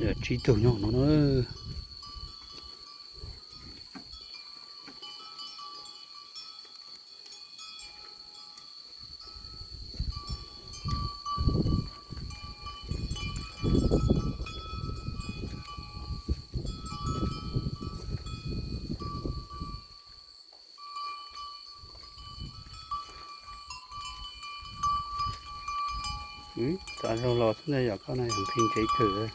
Tsib tug nyob no na. Txav zog los xwb ntag, yog koj no yog nqhis ntsev kawg.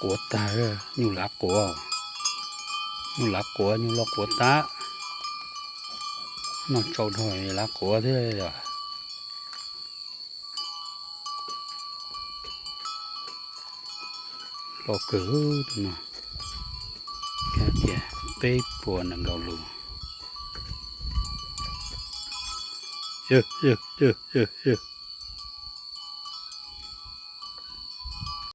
Quav tag, nyuj lav quav, nyuj lav quav, nyuj loj quav tab. Noj tsau dhau lav quav thiab yog. Loj kawg tus no, kab tias peb puas nees nkaum lus. Yawg, yawg, yawg, yawg, yawg.